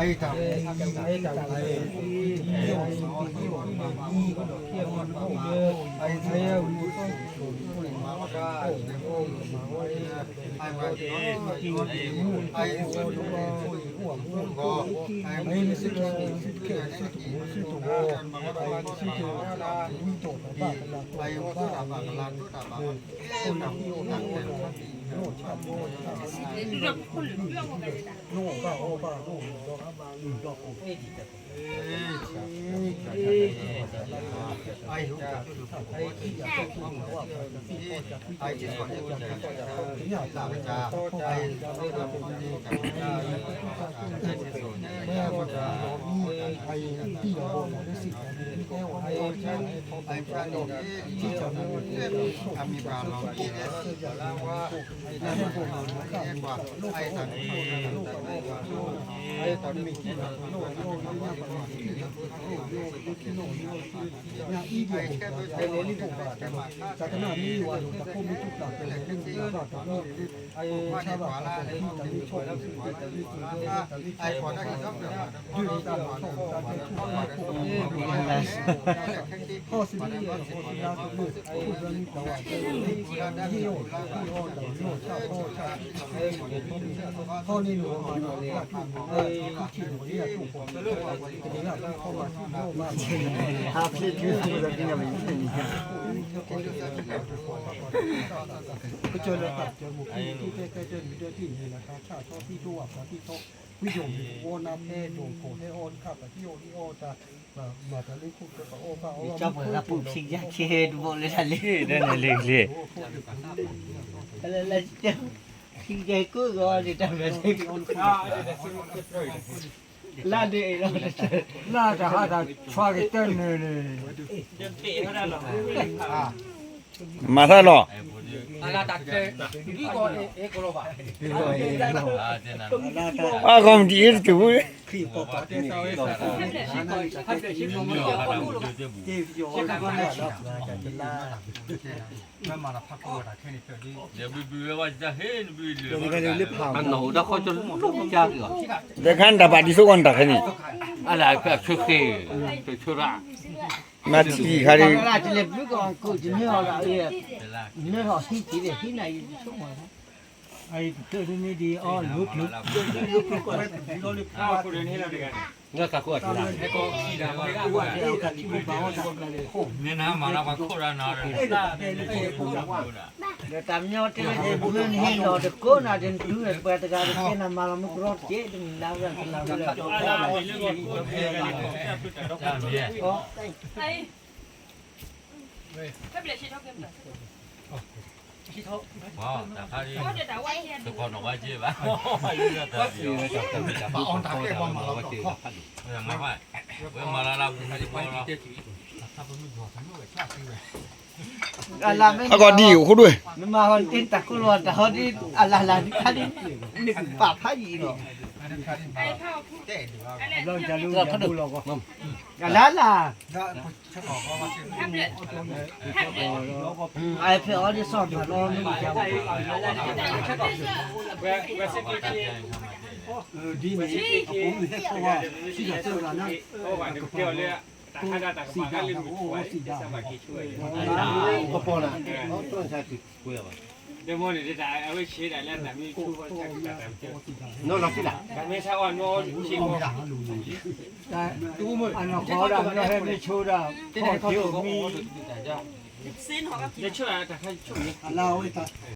ကၠီပှၤဂၤပူၤခံယါခ့တဘိလၢတၢ်လံ တၢ်န့ၣ်လံလံ လၢလၢ ခံယါကိးဂီၤန့ၣ်တၢ်မၤလံ လၢဒ်အံၤလီၤ လၢတၢ်ဟးတၢ်ဆွါကတၢၢ်နုာ်န့ၣ် မၤသးလီၤ အါဂီၢ်မတံၤအ့ၣ်တတုၤ အနီၢ်ဟူတၢ်ခီကၠိလိကါက့ၤအီၤ တခါန့ၣ်တၢ်ဘၣ်ဒ်သိးကီးန့ၣ်တၢ်ခဲန့ၣ် အလၢအဆွ့ဃ့ တဆိရၣ် မၤတံၤခါဒ် တလဲၤဘျုးကီးအီၤကိးတမ့ၢ်အီၤဒီး မ့ၢ်ထီၣ်ဟံးက့ၤဒီး ဟံးနၤယံၤတဆိကမိၣ် အံၤတချုးဒ်န့ၣ်ဒ်အီၤလိၤချုး မ့ၢ်နမၤလီၤပှၤခိၣ်ရၢနီၤ ဒီးတၢ်မညီတ့ၢ်လၢဘုနဟ့ၣ်လီၤတကိးနၤဒီးနတုၤဝဲပှၤတဂၤတကဲနၤမၤလီၤမုၢ်ကရီတကဲတမံၤနၤဝဲ တလၤဝဲ တခါဒီး တကီၢ်နီၢ်ဝဲက့ဘၣ် ဝဲမၤလၢလၢပူၤခါဒီး အကီၢ်ဒံၣ်အိၣ်ခိၣ်ဒွဲၣ် နမၤဟီၣ်တ့ၢ်တၢ်ခိၣ်လီၤတၢ်ဟီၣ်ဒံၣ် အလၢ်လၢ်ဒံးခါဒံး နကပာ်ဖးယံာ်လီၤ အလၢ်လၢ် အဖဲအီၤဒ်စီၣ်တၢ်လီၤ ဒ်န့ၣ် အပူၤဟဲခိၣ်ဝဲ စံၣ်တၢ်တၢ်ဂၤန့ၣ် ကပီၤနၤ အနီၢ်ကီၢ်ဒၣ်မ့ၢ်ဟဲမ့ၢ်ဆိဒၣ် ခီၣ်ထံးမံ အလါဝဲတၢ်